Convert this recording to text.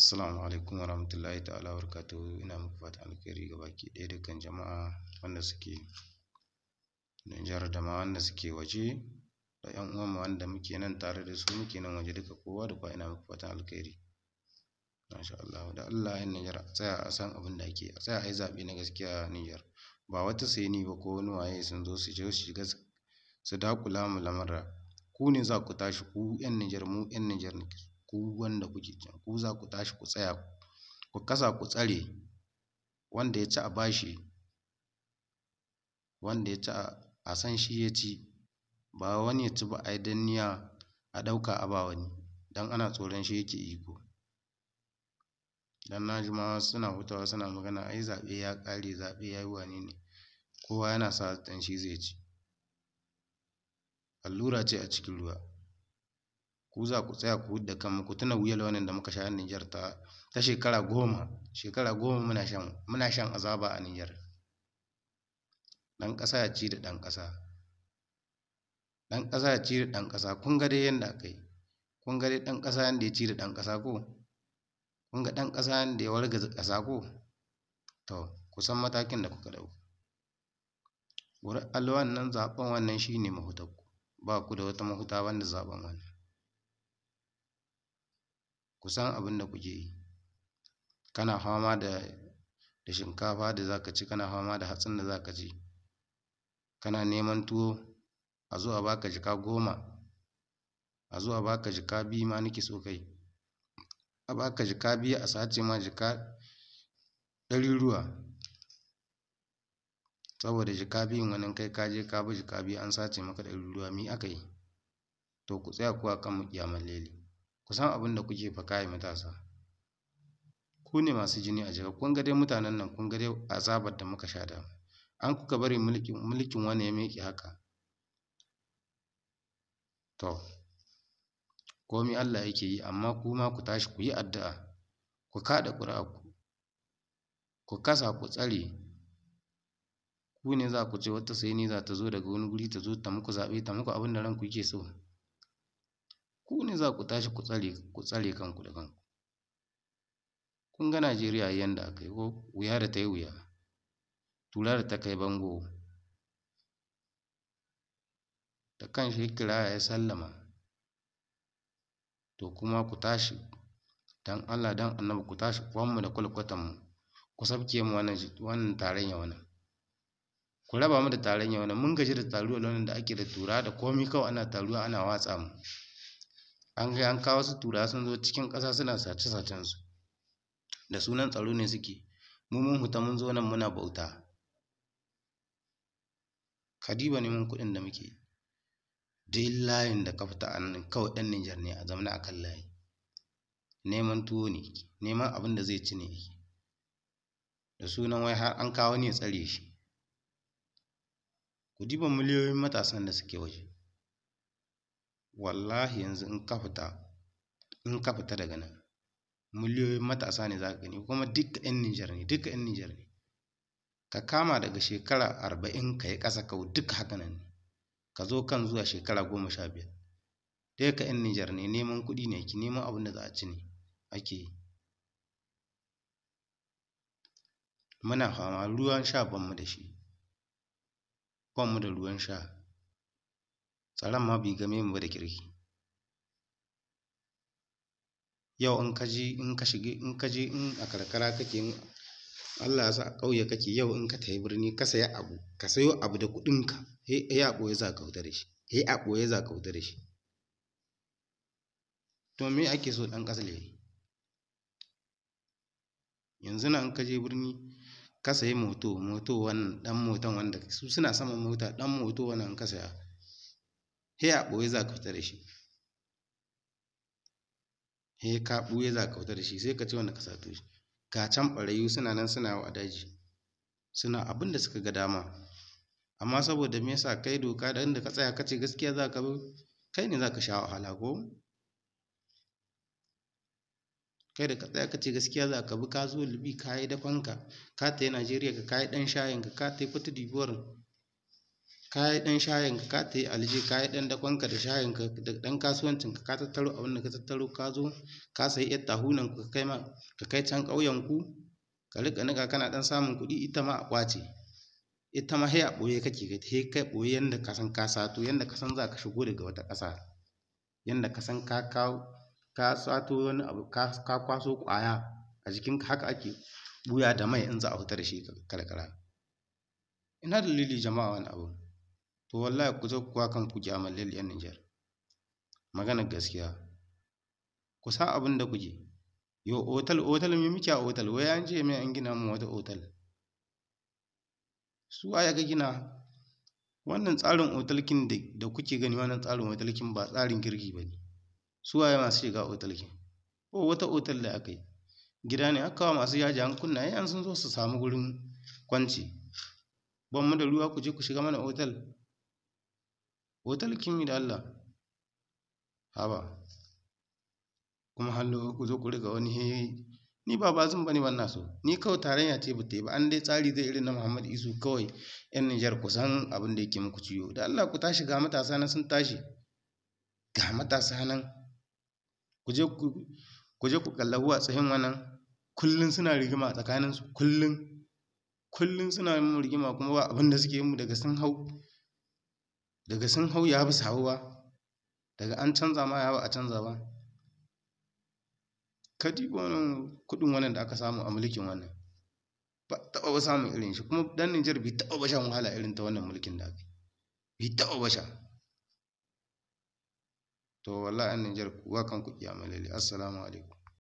Assalamu alaikum warahmatullahi ta'ala wabarakatuhu. Ina muku fatan alkhairi gabaki ɗaya, dukkan jama'a wanda suke Nijar da ma wanda suke waje, da ƴan uwanmu wanda muke nan tare da su muke nan waje, duka kowa da kowa ina muku fatan alkhairi. Masha Allah, da Allah 'yan Nijar a tsaya a san abin da ake, a tsaya a yi zaɓe na gaskiya a Nijar. Ba wata CENI ba ko wani waye sun zo su je su shiga su daƙula mu lamurra. Ku ne za ku tashi, ku 'yan Nijar, mu 'yan Nijar ne, ku wanda kuke can, ku za ku tashi ku tsaya, ku kasa ku tsare wanda ya ci a bashi, wanda ya ci a san shi ya ci, ba wani ya ci ba a yi danniya a ɗauka a ba wani, don ana tsoron shi yake iko. Dan na ji ma wasu suna hutawa suna magana ai zaɓe ya ƙare, zaɓe ya yi wane ne, kowa yana sa zaton shi zai ci. Allura ce a cikin ruwa. Ku za ku tsaya ku hudda kanmu, ku tuna wuyar wannan da muka sha a Nijar ta shekara 10, shekara 10 muna shan azaba a Nijar. Ɗan ƙasa ya ci da ɗan ƙasa. Ɗan ƙasa ya ci da ɗan ƙasa. Kun ga dai yanda aka yi. Kun ga dai ɗan ƙasa yanda ya ci da ɗan ƙasa ko? Kun ga ɗan ƙasa yanda ya wargaza ƙasa ko? To, ku san matakin da kuka ɗauka. Ƙuri'ar wannan zaɓen wannan shi ne mahutarku. Ba ku da wata mahuta banda zaɓen wannan. Ku san abin da kuke yi. Kana fama da shinkafa da za ka ci, kana fama da hatsin da za ka ci. Kana neman tuwo, a zo a baka jaka 10, a zo a baka jaka 2 ma nake so kai. A baka jaka 2 a sace ma jaka ɗaruruwa. Saboda jaka 2n wannan kai ka je ka bi jaka 2 an sace maka ɗaruruwa, me aka yi? To ku tsaya ku wa kanmu ƙiyamar laili. Ku san abin da kuke fa kai matasa. Ku ne masu jini a jika. Kun ga dai mutanen nan, kun ga dai azabar da muka sha da. An kuka bari mulkin wani ya miƙe haka. To, komi Allah yake yi, amma kuma ku tashi ku yi addu'a, ku kaɗa ƙuri'arku, ku kasa ku tsare. Ku ne za ku ce wata CENI za ta zo daga wani guri ta zo ta muku zaɓe, ta muku abin da ranku yake so. Ku ne za ku tashi ku tsare kanku da kanku. Kun ga Najeriya yanda aka yi ko wuya da ta yi wuya. Tura da ta kai bango. Da kanshi ya kiraya ya sallama. To kuma ku tashi don Allah don Annabi, ku tashi kwanmu da kwalkwatanmu, ku sabke mu wannan taron wannan. Ku raba mu da taron wannan. Mun gaji da taruwar wannan da ake da tura da komi, kawai ana taruwa ana watsa mu. An ga an kawo wasu turawa sun zo cikin ƙasa suna sace sacen su. Da sunan tsaro ne suke. Mu mun huta mun zo nan muna bauta. Ka diba neman kuɗin da muke. Duk layin da ka fita a nan kawai ɗan Nijar ne a zamne a kan layi. Neman tuwo ne, neman abin da zai ci ne yake. Da sunan wai har an kawo wani ya tsare shi. Ku diba miliyoyin matasan da suke waje. Wallahi yanzu in ka fita daga nan, miliyoyin matasa ne za ka gani, kuma duka 'yan Nijar ne, duka 'yan Nijar ne. Ka kama daga shekara 40 ka yi ƙasa kawai, duka haka nan ne. Ka zo kan zuwa shekara 15. Duka 'yan Nijar ne, neman kuɗi ne ake, neman abin da za a ci ne ake yi. Muna fama ruwan sha ban mu da shi. Ban mu da ruwan sha. Tsaron ma bai game mu ba da kirki. Yau in ka je in ka shiga in ka je in a karkara kake, in Allah ya sa a ƙauye kake, yau in ka tafi birni ka sayi abu, ka sayo abu da kuɗinka, sai a ɓoye za ka fita da shi. Sai a ɓoye za ka fita da shi. To me ake so ɗan ƙasa ya yi? Yanzu nan in ka je birni ka sayi moto, moto wannan ɗan moton wanda su suna saman mota, ɗan moto wannan in ka saya, sai a ɓoye za ka fita da shi. Sai ka ɓuya za ka fita da shi, sai ka ce wanda ka sato shi. Ga can ɓarayi suna nan suna yawo a daji. Suna abin da suka ga dama. Amma saboda me yasa kai doka da inda ka tsaya ka ce gaskiya za ka bi, kai ne za ka sha wahala ko? Kai da ka tsaya ka ce gaskiya za ka bi, ka zo Libya ka yi dakonka, ka tafi Najeriya ka yi ɗan shayinka, ka tafi Cote d'Ivoire, Ka yi ɗan shayinka, ka tafi Alje, ka yi ɗan dakonka da shayinka da ɗan kasuwancinka, ka tattaro abin da ka tattaro, ka zo ka sayi 'yar tahunan ka kai ma ka kai can ƙauyenku, ka riƙa niƙa kana ɗan samun kuɗi, ita ma a ƙwace. Ita ma sai a ɓoye kake kai, sai kai ɓoye yanda ka san ka sato, yanda ka san za ka shigo daga wata ƙasa, yanda ka san ka kawo ka sato wani abu, ka kwaso ƙwaya a jikinka, haka ake ɓuya da mai in za a fita da shi karkara. Ina dalili jama'a wani abu? To wallahi ku zo ku wa kanku ƙiyamul laili 'yan Nijar. Maganar gaskiya. Ku san abin da kuke. Yo otal otal me muke a otal? Wai an ce mai an gina mu wata otal. Su waye aka gina? Wannan tsarin otalkin da kuke gani, wannan tsarin otalkin ba tsarin kirki ba ne. Su waye masu shiga otalkin? Ko wata otal da aka yi. Gida ne aka kawo masu jajayen kunnaye an sun zo su samu gurin kwanci. Ban mu da ruwa ku je ku shiga mana otal. Otal kin da Allah. Haba. Kuma hallo ku zo ku riga wani he ni ba bazin bane ban na so. Ni kawai tarayya ce ba ta yi ba, an dai tsari zai irin na Muhammad Isu kawai. 'Yan Nijar, ku san abin da yake muku ciwo. Da Allah ku tashi, ga matasa nan sun tashi. Ga matasa nan. Ku je ku kalla huwa tsahin wannan, kullun suna rigima a tsakaninsu, kullun kullun suna yin rigima, kuma ba abin da suke mu daga sun hau ya bi su ba, daga an canza ma ya ba a canza ba. Ka diba wannan kuɗin wannan da aka samu a mulkin wannan, ba taɓa ba samun irin shi, kuma ɗan Nijar bai taɓa ba shan wahala irin ta wannan mulkin da aka yi, bai taɓa ba sha. To wallahi 'yan Nijar, ku wa kanku ƙiyamul laili. Assalamu alaikum.